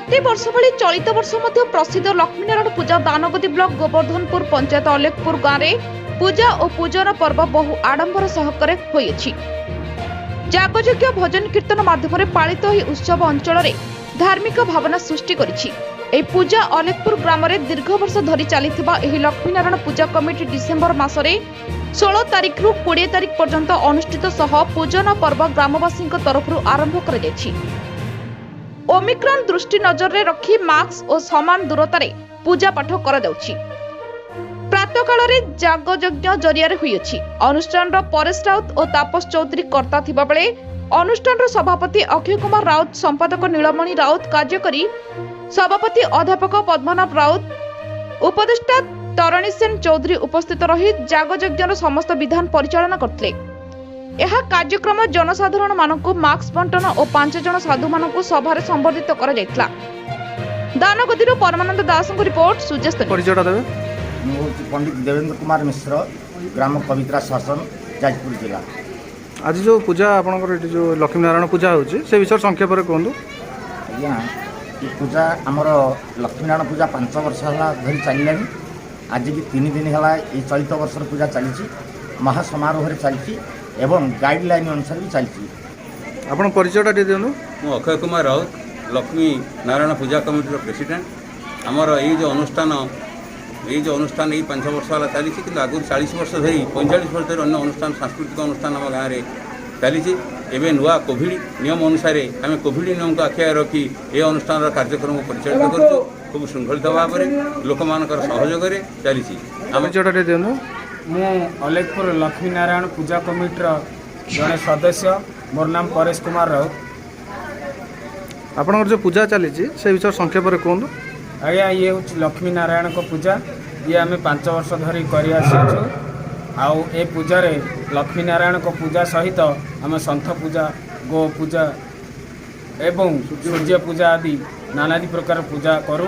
ପ୍ରତିବର୍ଷ ଭଳି ଚଳିତ ବର୍ଷ ମଧ୍ୟ ପ୍ରସିଦ୍ଧ ଲକ୍ଷ୍ମୀନାରାୟଣ ପୂଜା ଦାନଗଦି ବ୍ଲକ ଗୋବର୍ଦ୍ଧନପୁର ପଞ୍ଚାୟତ ଅଲେଖପୁର ଗାଁରେ ପୂଜା ଓ ପୂଜନ ପର୍ବ ବହୁ ଆଡମ୍ବର ସହକାରେ ହୋଇଅଛି। ଯାଗଯଜ୍ଞ, ଭଜନ କୀର୍ତ୍ତନ ମାଧ୍ୟମରେ ପାଳିତ ଏହି ଉତ୍ସବ ଅଞ୍ଚଳରେ ଧାର୍ମିକ ଭାବନା ସୃଷ୍ଟି କରିଛି। ଏହି ପୂଜା ଅଲେଖପୁର ଗ୍ରାମରେ ଦୀର୍ଘ ବର୍ଷ ଧରି ଚାଲିଥିବା ଏହି ଲକ୍ଷ୍ମୀନାରାୟଣ ପୂଜା କମିଟି ଡିସେମ୍ବର ମାସରେ 16 ତାରିଖରୁ 20 ତାରିଖ ପର୍ଯ୍ୟନ୍ତ ଅନୁଷ୍ଠିତ ସହ ପୂଜନ ପର୍ବ ଗ୍ରାମବାସୀଙ୍କ ତରଫରୁ ଆରମ୍ଭ କରାଯାଇଛି। ଓମିକ୍ରନ୍ ଦୃଷ୍ଟି ନଜରରେ ରଖି ମାସ୍କ ଓ ସମାନ ଦୂରତାରେ ପୂଜା ପାଠ କରାଯାଉଛି। ପ୍ରାତଃକାଳରେ ଯାଗଯଜ୍ଞ ଜରିଆରେ ହୋଇଅଛି। ଅନୁଷ୍ଠାନର ପରେଶ ରାଉତ ଓ ତାପସ ଚୌଧୁରୀ କର୍ତ୍ତା ଥିବାବେଳେ ଅନୁଷ୍ଠାନର ସଭାପତି ଅକ୍ଷୟ କୁମାର ରାଉତ, ସମ୍ପାଦକ ନୀଳମଣି ରାଉତ, କାର୍ଯ୍ୟକାରୀ ସଭାପତି ଅଧ୍ୟାପକ ପଦ୍ମନାଭ ରାଉତ, ଉପଦେଷ୍ଟା ତରଣୀସେନ ଚୌଧୁରୀ ଉପସ୍ଥିତ ରହି ଯାଗଯଜ୍ଞର ସମସ୍ତ ବିଧାନ ପରିଚାଳନା କରିଥିଲେ। ଏହା କାର୍ଯ୍ୟକ୍ରମ ଜନସାଧାରଣମାନଙ୍କୁ ମାସ୍କ ବଣ୍ଟନ ଓ 5 ଜଣ ସାଧୁମାନଙ୍କୁ ସଭାରେ ସମ୍ବର୍ଦ୍ଧିତ କରାଯାଇଥିଲା। ଦାନଗଦିରୁ ପରମାନନ୍ଦ ଦାସଙ୍କ ରିପୋର୍ଟ, ସୂର୍ଯ୍ୟାସ୍ତ ନ୍ୟୁଜ୍। ପରିଚୟଟା ଦେବେ। ମୁଁ ହେଉଛି ପଣ୍ଡିତ ଦେବେନ୍ଦ୍ର କୁମାର ମିଶ୍ର, ଗ୍ରାମ କବିତ୍ରା ଶାସନ, ଯାଜପୁର ଜିଲ୍ଲା। ଆଜି ଯେଉଁ ପୂଜା ଆପଣଙ୍କର ଏଠି ଯେଉଁ ଲକ୍ଷ୍ମୀନାରାୟଣ ପୂଜା ହେଉଛି, ସେ ବିଷୟରେ ସଂକ୍ଷେପରେ କୁହନ୍ତୁ। ଆଜ୍ଞା, ଏ ପୂଜା ଆମର ଲକ୍ଷ୍ମୀନାରାୟଣ ପୂଜା 5 ବର୍ଷ ହେଲା ଧରି ଚାଲିଲାଣି। ଆଜିକି 3 ଦିନ ହେଲା ଏଇ ଚଳିତ ବର୍ଷର ପୂଜା ଚାଲିଛି। ମହାସମାରୋହରେ ଚାଲିଛି ଏବଂ ଗାଇଡ଼ଲାଇନ୍ ଅନୁସାରେ ବି ଚାଲିଛି। ଆପଣ ପରିଚୟଟା ଟିକେ ଦିଅନ୍ତୁ। ମୁଁ ଅକ୍ଷୟ କୁମାର ରାଉତ, ଲକ୍ଷ୍ମୀ ନାରାୟଣ ପୂଜା କମିଟିର ପ୍ରେସିଡେଣ୍ଟ। ଆମର ଏଇ ଯେଉଁ ଅନୁଷ୍ଠାନ ଏଇ 5 ବର୍ଷ ହେଲା ଚାଲିଛି, କିନ୍ତୁ ଆଗରୁ 40 ବର୍ଷ ଧରି, 45 ବର୍ଷ ଧରି ଅନ୍ୟ ଅନୁଷ୍ଠାନ, ସାଂସ୍କୃତିକ ଅନୁଷ୍ଠାନ ଆମ ଗାଁରେ ଚାଲିଛି। ଏବେ ନୂଆ କୋଭିଡ଼ ନିୟମ ଅନୁସାରେ ଆମେ କୋଭିଡ଼ ନିୟମକୁ ଆଖି ଆଗରେ ରଖି ଏ ଅନୁଷ୍ଠାନର କାର୍ଯ୍ୟକ୍ରମ ପରିଚାଳିତ କରୁଛୁ। ଖୁବ୍ ଶୃଙ୍ଖଳିତ ଭାବରେ ଲୋକମାନଙ୍କର ସହଯୋଗରେ ଚାଲିଛି ଆମ ପରିଚୟଟା ଟିକେ ଦିଅନ୍ତୁ। ମୁଁ ଅଲେଖପୁର ଲକ୍ଷ୍ମୀନାରାୟଣ ପୂଜା କମିଟିର ଜଣେ ସଦସ୍ୟ। ମୋର ନାମ ପରେଶ କୁମାର ରାଉତ। ଆପଣଙ୍କର ଯେଉଁ ପୂଜା ଚାଲିଛି, ସେ ବିଷୟରେ ସଂକ୍ଷେପରେ କୁହନ୍ତୁ। ଆଜ୍ଞା, ଇଏ ହେଉଛି ଲକ୍ଷ୍ମୀନାରାୟଣଙ୍କ ପୂଜା। ଇଏ ଆମେ 5 ବର୍ଷ ଧରି କରି ଆସିଅଛୁ। ଆଉ ଏ ପୂଜାରେ ଲକ୍ଷ୍ମୀନାରାୟଣଙ୍କ ପୂଜା ସହିତ ଆମେ ସନ୍ଥ ପୂଜା, ଗୋ ପୂଜା ଏବଂ ସୂର୍ଯ୍ୟ ପୂଜା ଆଦି ନାନାଦି ପ୍ରକାର ପୂଜା କରୁ।